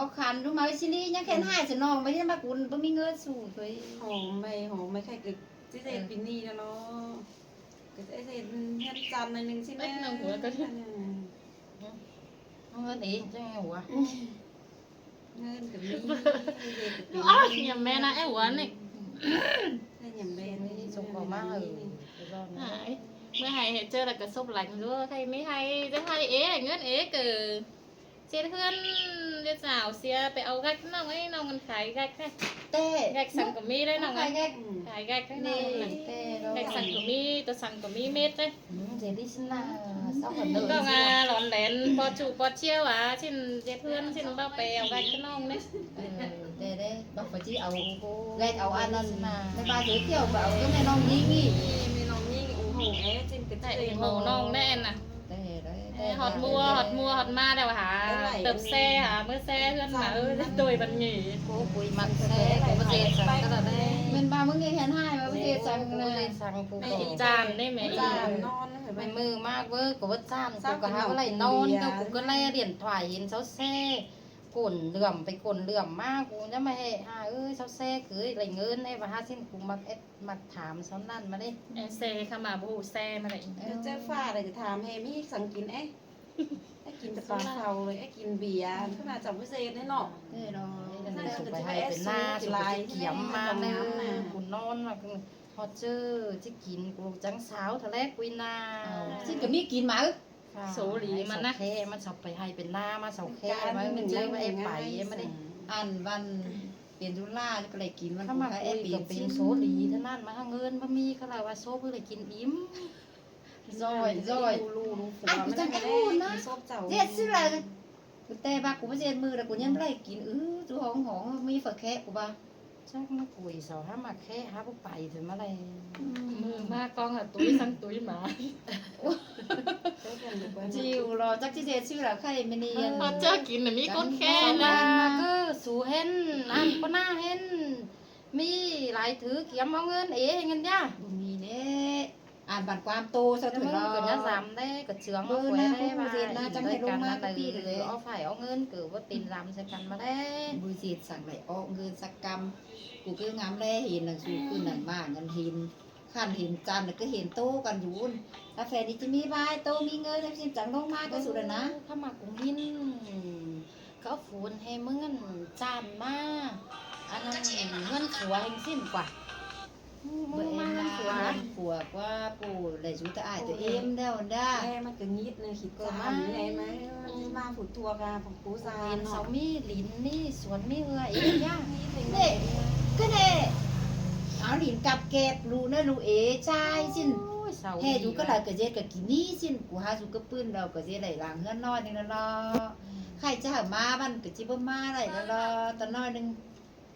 ກໍຂັນຢູ່ມາວິຊິລີ ຍັງແຄ້ນຮ້າຍໃສ່ນ້ອງ ບັດນີ້ມາກູນບໍ່ມີເງິນສູ້ຕົວເອງ. ຫອມໄປ ຫອມໄປ ໃຄກໍຊິເຮັດປີນີ້ແລ້ວເນາະ ກໍຊິເຮັດເຮືອນຈັນໜ້ອຍໜຶ່ງຊິແມ່. ເອີ ເງິນອີກຈັ່ງໃຫ້ຫົວ ເງິນກໍມີ ເຮັດກໍເປັນ. ອ້າວ ຫຍັງແມ່ນະ ໄອ້ຫົວນີ້ ໄດ້ຫຍັງແມ່ນີ້ ສົ່ງເຂົ້າມາໃຫ້ ເມື່ອໃຫ້ເຈີແລ້ວກໍສົບຫຼັງຢູ່ ໃຄມີໃຫ້ ຈະໃຫ້ເອ ເງິນເອເກີ ເຮັດເຮືອນເຮັດສາວເສຍ ໄປເອົາແກັກນ້ອງເອີຍ ນ້ອງມັນຂາຍແກັກເດ້ ແກັກສັງກໍມີເດ້ນ້ອງ ຂາຍແກັກ ຂາຍແກັກເດ້ນ້ອງ ແກັກສັງກໍມີ ຕົວສັງກໍມີເມັດເດ້. ອືມ ເຈດິສນາ ເຊົາກໍເດີ ຕ້ອງ ອາ ຫຼອນແຫຼນ ປອດຈູປອດຊ່ຽວ ອາ ຊິນເຈັບເພື່ອນ ຊິນເວົ້າໄປເອົາແວັກກັບນ້ອງເດ້. ເອີ ແຕ່ໄດ້ບັກປະຈິເອົາ ແວັກເອົາອັນນັ້ນ ແມ່ບ້ານໂດຍກ່ຽວກໍເອົາກັບແມ່ນ້ອງຍິງອີກ ແມ່ນ້ອງຍິງ ໂອ້ໂຫ ແອຈິນກໍໄດ້ ໂອ້ໂຫ ນ້ອງແນ່ນະ ແຕ່ໄດ້ ຮອດມົວ ຮອດມົວ ຮອດມາແລ້ວຫາ ເຕີບແຊ່ຫາ ເມືອແຊ່ເຮືອນມາ ເອີ ໂດຍບັນເງ ໂອ້ ປຸຍມັກແຊ່ ບໍ່ເສດສັງກໍແລ້ວແດ່ ແມ່ນບໍ່ ມຶງນີ້ແຮ່ນຮ້າຍວ່າບໍ່ເສດສັງ ບໍ່ເສດສັງ ຜູ້ ແມ່ອີຈານເດ້ ແມ່ອີຈານ ແມ່ມືມາກເວີ ກໍບໍ່ຈ້ານ ກູກໍຫາບໍ່ໄດ້ນອນ ກູກໍແລ່ລຽນຖ່າຍເຫັນເຊົາແຊ່ ກົ້ນເຫຼື້ອມໄປກົ້ນເຫຼື້ອມມາ ກູຍັງມາເຮັດຫາເອີຍ ເຊົາແຊ່ເກີຍໄດ້ເງິນ ໄອ້ວ່າຫາຊິນ ກູມັກແອັດ ມັກຖາມເຊົານັ້ນມາເດ້ ແອແຊເຂົ້າມາ ບໍ່ຮູ້ແຊມາເດ້ ເອີ ເຈີຟ້າໄດ້ກໍຖາມແຮ່ມີສັງກິນເອ ໄອ້ກິນແຕ່ປາເຊົາເລີຍ ໄອ້ກິນເບຍ ຂະໜາດເຈົ້າພິເສດເດ້ເນາະ ເອີເນາະ ນັ້ນຄືໄປໄຮ່ໄປນາ ສຸກໄປກຽມມາເລີຍ ກູນອນມາ ຮອດເຈີຊິກິນ ກູຈັ່ງສາວທະແລກກຸຍນາ ຊິນກໍມີກິນມາ ໂສຫຼີມັນນະ ມັນຊອບໄປໄຮ່ໄປນາ ມາເຊົາແຄ່ ມັນເຈີໄປໄປ ມັນໄດ້ ອັນວັນເປັນຈຸລາກໍໄດ້ກິນ ວັນ ຂ້າມາ ເປັນໂສຫຼີເທົ່ານັ້ນ ມາຫາເງິນບໍ່ມີ ຂະລາວວ່າໂຊເພິ່ນໄດ້ກິນອີ່ມ ຈ້ອຍ ຈ້ອຍ ລູ ລູ ລູ ຜົວ ອັນ ມັນ ຈັ່ງ ແມ່ ເຮັດ ເຮັດຊື່ລະ ແຕ່ວ່າກູບໍ່ເຮັດມື້ລະ ກູຍັງບໍ່ໄດ້ກິນ ອື ຈຸຫ້ອງ ຫ້ອງ ມີຝາແຄະ ກູວ່າ ຈັກມາກຸຍເຊົາ ຫາມາແຄະ ຫາບໍ່ໄປເຖິງມາໄດ້ ອືມ ມື້ມາກ້ອງຫາຕຸ້ຍ ສັ່ງຕຸ້ຍມາ ຈິວ ລໍ ຈັກຊິເຮັດຊື່ລະ ໄຂ່ມະນີ ເອີ ພໍເຈີກິນນະ ມີຄົນແຄະນະ ຄືສູເຫັນ ອັນ ຄົນໜ້າເຫັນ ມີຫຼາຍຖືກຽມເອົາເງິນເອ ເງິນຢາ ບໍ່ມີແດ່ ອ່ານບັນຄວາມໂຕຊະເຖິງ ກໍຍາສາມໄດ້ ກໍເຊື່ອງເບິ່ງນາ ຜູ້ເຮັດນາ ຈັ່ງໃຫ້ລົງມາກໍປີເລີຍ ເອົາໄຟເອົາເງິນ ກໍບໍ່ເຕັນລຳໃສ່ກັນມາແລ້ວ ບໍ່ເຮັດສັງໄດ້ອອກເງິນສັກກຳ ກູຄືງາມແລເຫັນໜັງສືຂຶ້ນນັ້ນມາ ເງິນເຫັນ ຄັນເຫັນຈັນ ແລ້ວກໍເຫັນໂຕກັນຢູ່ ກາແຟນີ້ຈະມີບາຍໂຕມີເງິນ ຈັ່ງຊີ້ ຈັ່ງລົງມາກໍສຸດແລ້ວນະ ເອີ ຂ້າມາກຸງຍິນ ເຂົາຝູນໃຫ້ເມືອງຈານມາ ອັນນັ້ນເຮືອນຜົວແຫ່ງສິ້ນກວ່າ ເມືອງມາເຮືອນຜົວ ຜົວກວ່າປູແລະຢູ່ແຕ່ອ້າຍໂຕເອງແລ້ວຫັ້ນດາ ແມ່ມັນກໍງິດນະ ຄິດຈານແມ່ມາ ມາຜູ້ຕົວກະຜູ້ຊາຍເນາະ ເຂົາມີຫຼິ້ນມີສວນມີເຮືອເອງຢ່າງນີ້ ກໍແນ່ ເອົາຫຼິ້ນກັບແກບລູນະລູເອຈາຍຊິນ ແຮ່ຢູ່ກໍຫຼາຍກະເຈັດກະກິນນີ້ຊິນ ກູຫາສູ່ກະປືນດອກກະເຈັດໄດ້ຫຼັງເຮືອນນ້ອຍນີ້ລະເນາະ ໃຄຈະໃຫ້ມາມັນກໍຊິບໍ່ມາໄດ້ລະເນາະ ຕານ້ອຍໜຶ່ງ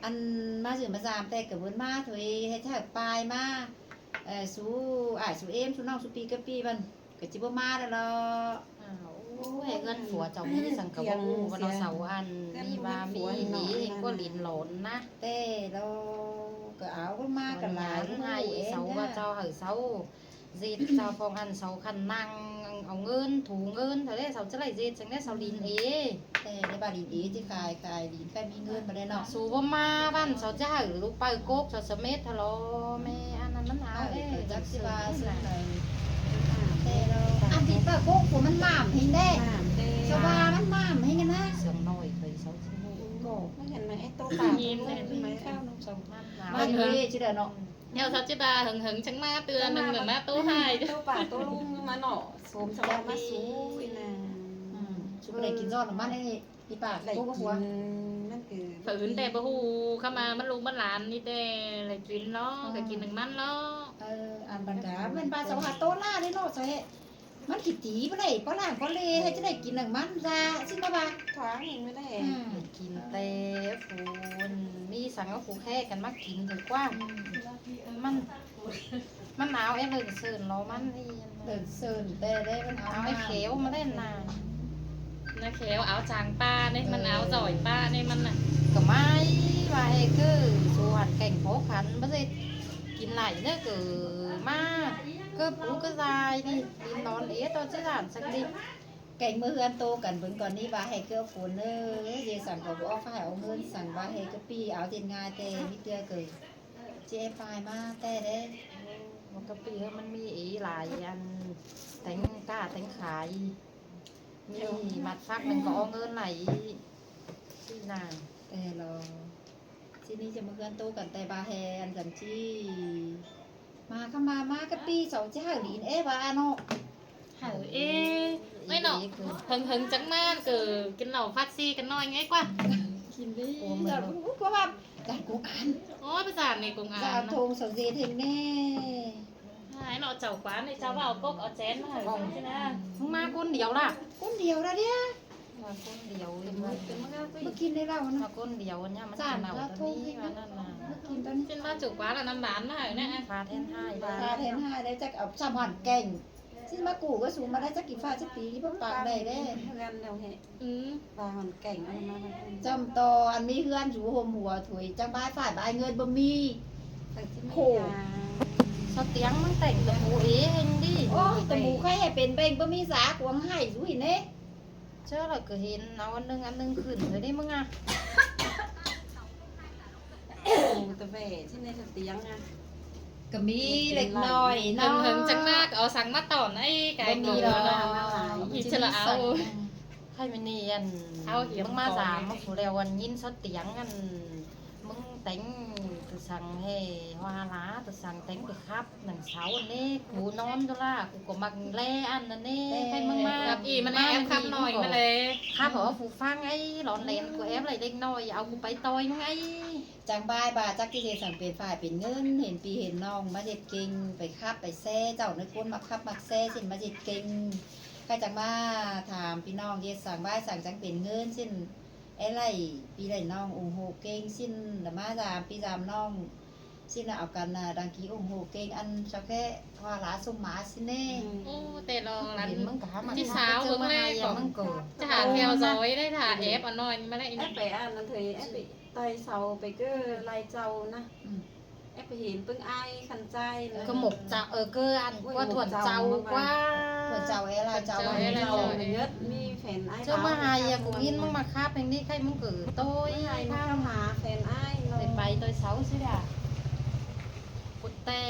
ອັນມາຊື່ມາສາມແຕ່ກໍບໍ່ມາໂທເອ ໃຫ້ເຈົ້າປາຍມາ ເອີ ສູ່ອ້າຍສູ່ເອມສູ່ນ້ອງສູ່ປີກະປີມັນກໍຊິບໍ່ມາແລ້ວເນາະ ໂອ້ຍ ເຮືອນຜົວເຈົ້າມີສັງກະບໍ່ຮູ້ວ່າເນາະ ເສົາອັນມີວ່າມີດີກໍຫຼິ້ນຫຼອນນະ ແຕ່ລະກໍເອົາມາກັນຫຼາຍໃຫ້ເສົາວ່າເຈົ້າໃຫ້ເສົາ ເຈັດ ເຈົ້າຂອງຫັ້ນເຂົາຄັນນັ່ງເອົາເງິນ ຖູເງິນເທົ່າໃດ ເຂົາຈະໄດ້ເຈັດຈັ່ງໃດ ເຂົາຫຼິ້ນເອ ແຕ່ໄດ້ບາດຫຼິ້ນເອ ຊິຂາຍ ຂາຍຫຼິ້ນ ໃກ້ມີເງິນບາດໃດເນາະ ສູບໍ່ມາບ້ານເຂົາຈະໃຫ້ລູກໄປກົກເຂົາສະເມັດທະລໍ ແມ່ອັນນັ້ນມັນຫາວເອ ຈັກຊິວ່າຊື່ໃດ ແຕ່ລະ ອັນທີ່ເປີດໂກກ ມັນໝ້າມເຫັນເດ້ ສະວ່າມັນໝ້າມເຫັນນະ ສຽງນ້ອຍໄປເຂົາຊິຮູ້ ມັນເຫັນໄໝ ໄອ້ໂຕປາກ ຍິນໄດ້ໄໝ ຂ້າວໜຶ່ງສອງພັນ ມັນເວຊິໄດ້ເນາະ ແນວເຂົາຊິວ່າເຫິງໆ ຈັ່ງມາເທື່ອໜຶ່ງ ມາໂຕທ້າຍ ໂຕປາກໂຕລຸງມາເນາະ ສົມສະບາຍມາສູອີນາ ອືມ ສຸໄດ້ກິນຊ້ອນມັນໄອ້ ອີປາກໂຕຫົວ ມັນຄື ຜືນແຕ່ບໍ່ຮູ້ ຄຳວ່າມັນລູກມັນຫຼານນີ້ແຕ່ໄດ້ກິນເນາະ ກໍກິນໜຶ່ງມັນເນາະ ເອີ ອັນບັນດາ ແມ່ນວ່າສະຫາໂຕຫຼ້າເດ້ເນາະ ສາເຫດ ມັນຂີ້ຕີບໍ່ໄດ້ ປະຫຼາງປະເລ ໃຫ້ຈະໄດ້ກິນໜຶ່ງມັນລະ ຊິມາວ່າ ທາງນີ້ບໍ່ໄດ້ ອືມ ໄດ້ກິນແຕ່ພຸ້ນ ມີສັງເອົາຜູ້ແຄກັນມາກິນເຖາະກວ່າ ອືມ ມັນ ມັນໜາວເອ ເລິ້ນເຊີນເນາະ ມັນອີ ເລິ້ນເຊີນແຕ່ໄດ້ ມັນເອົາ ເອົາໄອ້ແຂວມາເລີຍນາ ນາແຂວເອົາຈາງປ່າເດ້ ມັນເອົາຈອຍປ່າເດ້ມັນນະ ກໍໝາຍວ່າໃຫ້ຄືສວນແກ່ງພໍຂັນ ບໍ່ໄດ້ກິນຫຼາຍເດີ ກໍມາ ກໍປູກະຊາຍນີ້ ນອນເອ ຕອນຊິຫຼານສັກນິດ ແກ່ງເມືອເຮືອນໂຕກັນເບິ່ງກ່ອນນີ້ວ່າໃຫ້ເກືອຝົນເດີ ເດສັງກໍບໍ່ອອກ ໃຫ້ເອົາເງິນ ສັງວ່າໃຫ້ກະປີ້ເອົາເດັດງ່າຍ ແຕ່ມີເທື່ອກໍ ເຈປາຍມາແຕ່ເດ້ ມັນກະປີ້ເຮີ ມັນມີອີຫຼາຍອັນ ແຕ່ງຄ້າແຕ່ງຂາຍ ມີມັດຝັກໜຶ່ງກໍເອົາເງິນໃຫ້ອີນາ ແຕ່ລະ ທີ່ນີ້ຈະມາເຮືອນໂຕກັນແຕ່ບາແຮນກັນຈີ ມາຄຳມາ ມາກະປີ້ສອງຈະຫາລີນເອວ່າເນາະ ເຮົາເອ ເອີຍເນາະ ເຫິງໆ ຈັກມາເກີ ກິນເຫຼົ້າຟາດຊີກັນໜ້ອຍໄງກວ່າ ກິນດີ ເພາະວ່າ ຈານກົງອັນ ໂອ້ຍ ພາສານີ້ກົງອັນ ຈານໂທງເຊົາເສດເຫັນແນ່ ຫາຍເນາະ ເຈົ້າກວ່ານີ້ ເຈົ້າວ່າເອົາກົກເອົາແຈນມາໃຫ້ເພິ່ນຊີ້ນະ ມຶງມາຄົນດຽວລະ ຄົນດຽວລະເດ ມາຄົນດຽວ ເມື່ອກິນໄດ້ເລົ່ານະ ມາຄົນດຽວ ຍາມມັນກິນເຫຼົ້າຕອນນີ້ວ່ານັ້ນນະ ເມື່ອກິນຕອນນີ້ ຊິມາຈຸກວ່າລະນ້ຳບານມາໃຫ້ນະ ຟ້າແທນຫາຍ ຟ້າແທນຫາຍໄດ້ ຈັກເອົາສາມພັນແກ່ງ ຊິມາກູ່ກໍສູມາໄດ້ ຈັກກິນຟ້າຈັກປີ ບໍ່ປາກໄດ້ເດ້ ເຮືອນແນວເຮ ອືມ ວ່າມັນແກ່ງເອົາມາ ຈຳຕໍ່ອັນມີເຮືອນຢູ່ຫົວຖົວ ຈັ່ງບາຍຝາຍບາຍເງິນບໍ່ມີ ໂຄ ສະຕຽງມັນແຕ່ງຕະໝູເອງດີ ໂອ້ຍ ຕະໝູໃຄໃຫ້ເປັນເບັງ ບໍ່ມີສາກວງໃຫ້ຢູ່ຫັ້ນເດ້ ເຈົ້າລະກໍເຫັນເອົາອັນໜຶ່ງອັນໜຶ່ງຂຶ້ນເທື່ອນີ້ມຶງອະ ໂອ້ ຕະແຫວທີ່ໃນສະຕຽງອະ ກໍມີເລັກນ້ອຍເນາະ ເຫິງໆ ຈັກມາກໍເອົາສັງມາຕອນໄອ້ກາຍ ບໍ່ມີດອກ ອີກຈະລະເອົາ ໃຜມານີ້ອັນ ເອົາຫຽມ ມຶງມາສາມມາຜູ້ແລ້ວອັນຍິນສະຕຽງອັນ ມຶງແຕ່ງຕະສັງແຫ່ຫົວຫຼາຕະສັງແຕ່ງໄປຂັບ ໜັງເສົາອັນນີ້ກູນອນຢູ່ລະ ກູກໍມັກແລອັນນັ້ນນີ້ ໃຜມຶງມາ ຂັບອີມັນແອບຂັບໜ້ອຍມາແລ ຂັບເອົາຜູ້ຟັງໄອ້ຫຼອນແຫຼນ ກູແອບໄລ່ເລັກນ້ອຍ ເອົາກູໄປຕ່ອຍມຶງໄອ້ ຈັ່ງບາຍບາຈັກຊິເຮັດສັງເປັນຝ່າຍເປັນເງິນ ເຫັນພີ່ເຫັນນ້ອງມາເຮັດເກັ່ງ ໄປຂັບໄປແຊ ເຈົ້າໃນຄົນມັກຂັບມັກແຊ ຊິມາເຮັດເກັ່ງ ໃຜຈັ່ງມາຖາມພີ່ນ້ອງເຮັດສັງບາຍສັງຈັ່ງເປັນເງິນ ຊິ ແອໄລປີໄລນ້ອງອົງໂຮເກັ່ງ ຊິນລະມາສາມປີສາມນ້ອງ ຊິນລະເອົາກັນນະ ດັງກີອົງໂຮເກັ່ງ ອັນຊາວແຄວ່າລາສົມມາຊິເນ່ ໂອ້ ແຕ່ລອງນັ້ນ ທີ່ສາວເບິ່ງແລກໍ ຈະຫາແຖວຊອຍໄດ້ຖ້າແອບອັນນ້ອຍມາໄດ້ ແອບໄປອັນນັ້ນເທີ ແອບໄປໄຕ່ເສົາໄປເກີໄລ່ເຈົ້ານະ ອືມ ແອບໄປເຫັນປຶ້ງອ້າຍຄັນໃຈນະ ກະໝົກເຈົ້າ ເອີ ເກີອັນ ກວ່າຖ້ວນເຈົ້າ ກວ່າຖ້ວນເຈົ້າແອລາເຈົ້າ ເຈົ້າແອລາເຈົ້າ ເງິດມີແຟນອ້າຍ ເຈົ້າມາຫາຍາກູຍິນ ມຶງມາຄາບແຫ່ງນີ້ ໃຄມຶງເກີໂຕຍ ມາຫາແຟນອ້າຍເນາະ ໄປໄປໂຕຍເສົາຊິດາ ພຸດແຕ່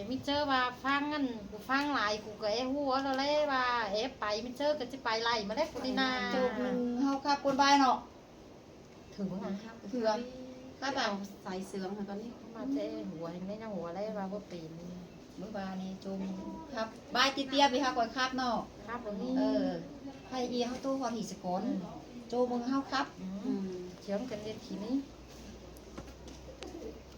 ມິເຈີວ່າຟັງອັນ ກູຟັງຫຼາຍ ກູກະແອຮູ້ແລ້ວແຫຼະວ່າແອບໄປ ມິເຈີກະຊິໄປໄລ່ມາແລ້ວ ກູນີ້ນາ ໂຈກໜຶ່ງເຮົາຄາບຄົນບາຍເນາະ. ເຖິງນະ ເຜືອ ຂ້າເອົາສາຍເຊື່ອມຫັ້ນຕອນນີ້ ມາແຕ່ຫົວ ຍັງໄດ້ຍັງຫົວໄດ້ວ່າບໍ່ເປັນ ມື້ວານນີ້ຈົ່ມຂັບ ບາຍເຕຍໆ ໄປຫາຂ້ອຍຂັບເນາະ ຂັບບໍ່ມີ ເອີ ໃຜອີເຮົາໂຕຮອດຮີສະກອນ ອືມ ໂຈເບິ່ງເຮົາຂັບ ອືມ ອືມ ຖຽງກັນເຮັດຂີ້ໜີ